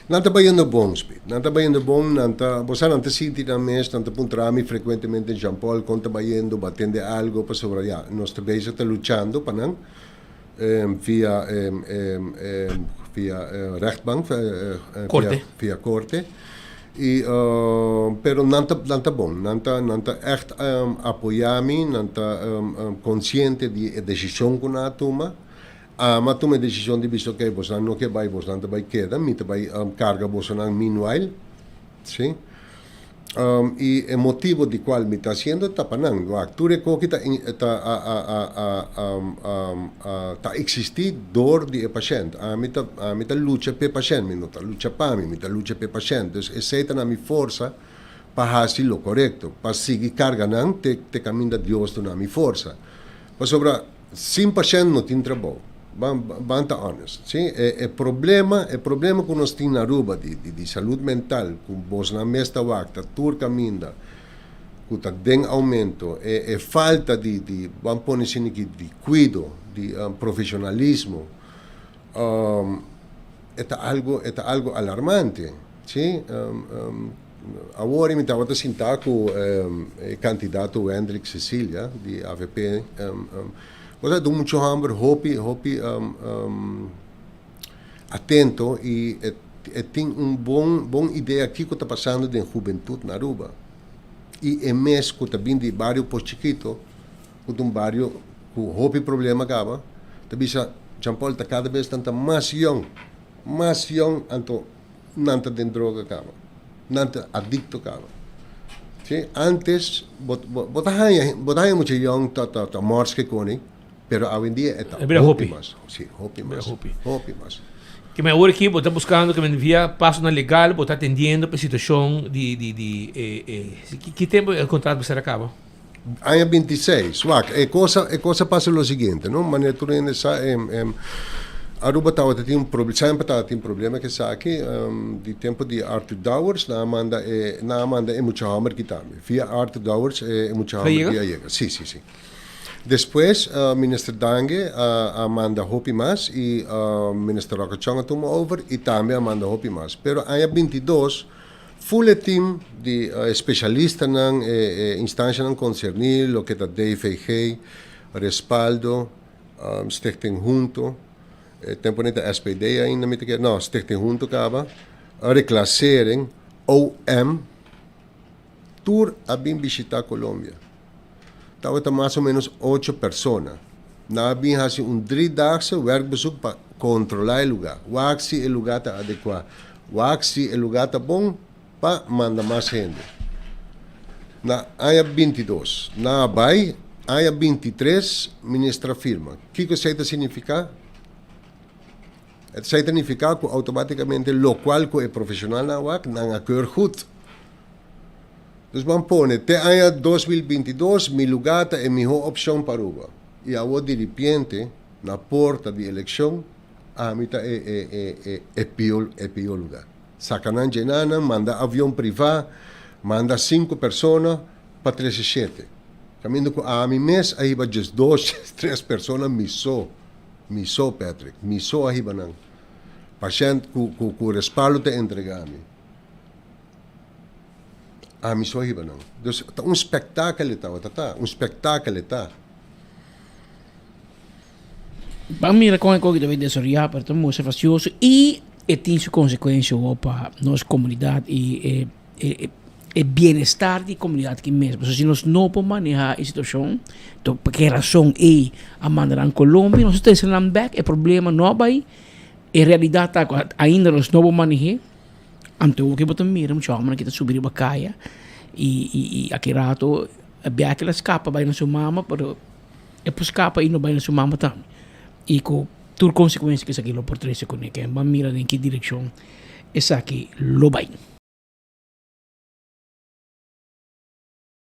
Nan ta bayendo bon, Speed. Nan ta bayendo bon, nan ta, bo sa nan ta sinti nan mes, nan ta puntra mi frecuentemente, Jean Paul, con ta bayendo, bo a tende algo? Pasobra ya, nos ta bezig ta luchando pa nan via via rechtbank, Corte. via corte. Y pero nan ta, nan ta bon, nan ta, nan ta echt apoya mi, nan ta consciente di e decision cu nan a tuma. Ami a tuma e desishon di bisa, ok, bosnan no ke bai, bosnan ta bai keda, mi ta bai karga bosonan meanwhile, si. I e motibo di kual mi ta hasiendo ta pa nan. Wak, tur e koki ta ta a a a a a ta eksistí dor di e pashènt. Ami ta ami ta lucha p'e pashènt, mi no ta lucha pa mi, mi ta lucha p'e pashènt. Dus esei ta na mi forsa pa hasi lo korekto, pa sigui karga nan te te kaminda Dios duna mi forsa. Pasobra Sin pashent no tin trabou. Ban ban ta honest, si. E e problema e problema ku nos tin na Aruba di di di salud mental ku bosnan mes ta wak ta tur kaminda ku ta den aumento e e falta di di ban pone asina ki di kuido di profesionalismo e ta algo e ta algo alarmante, si. Awor mi tabata sintá ku e kandidato Wendrick Cecilia di avp. Bo sa ta un mucho hòmber hopi hopi atento i e tin un bon bon idea kiko ta pasando den hubentut na Aruba. I e mes ku ta bin di bario Pos Chikito, ku ta un bario ku hopi problema kaba, ta bisa, Jean Paul ta kada bes nan ta mas yòn, mas yòn anto Nan ta den droga kaba. Nan ta adicto kaba. Si, antes bo bo ta haña bo ta haña mucha yong ta ta ta morske koni, pero awendia e ta hopi mas. Si, hopi mas. Hopi mas. Ke men awor aki bo ta buskando ke men via pasonan legal bo ta atendiendo pa e situashon di di di e e ki tempo e kontrato mester a kaba? Aña 26. Wak, e cosa, e cosa pasa lo siguiente, no? Manera tur hende sa, em, em, Aruba tabata tin un proble-, semper tabata tin problema ku esaki, em, di tempo di Arthur Dowers, nan a manda e, nan a manda e mucha hòmber ki tambe. Via Arthur Dowers e, e mucha hòmber ki a yega. Si, si, si. Despues, Minister Dange a, a manda hopi mas i, Minister Rocker Chong a tuma over i tambe a manda hopi mas. Pero aña 22, Full e team di e specialistanan, e instancianan concerni, loke ta DVG, Respaldo, Stichting Hunto, e tempo nei ta SPD ainda mi ta kere, no, Stichting Hunto caba, Reclassering, OM, tur a bin bishita Colombia. Tabata mas o menos ocho persona. Nan a bin haci un driedaagse werkbezoek pa controla e lugar, wak si e lugar ta adecua. Wak si e lugá ta bon pa manda mas hende. Na aña 22, nan a bai, aña 23, minister a firma. Kiko esei ta signifiká? Esei ta nifiká ku outomátikamente lokual ku e profeshonalnan a wak, nan a keur goed. Dus ban pone, te aña 2022 mi lugá ta e mihó opshon pa Aruba. I awor diripiente, na porta di elekshon, Ami ta e e e e e pio e pio luga. Saca nan djena nan, manda avion priva, manda cinco persona pa trece shete. Caminda cu ami mes a hiba djes dos, djes tres persona mi so, mi so Patrick, mi so a hiba nan. Pashent cu cu cu respaldo ta entrega mi. Ami so a hiba nan. Dus ta un spektakel e tabata ta, un spektakel e ta. Ban mira kon e koki ta bay desaroyá, pero ta mustra fastioso i e tin su konsekuensia wou pa nos komunidat i e e e bienestar di komunidat aki mes. Pasobra si nos no por manehá e situashon, to pa ke rason ei a manda nan Colombia, nos a trese nan bèk, e problema no a bai, e realidat ta ku ainda nos no por maneh'é. Anto oki bo ta mira mucha hòmbernan ki ta subi riba kaya i i i aki rato e biaha el a skapa bai na su mama, pero. E por skapa i no bai na su mama tambe. I ku tur konsekuensia ku esaki lo por trese kuné. Ken ban mira den ki direkshon esaki lo bai.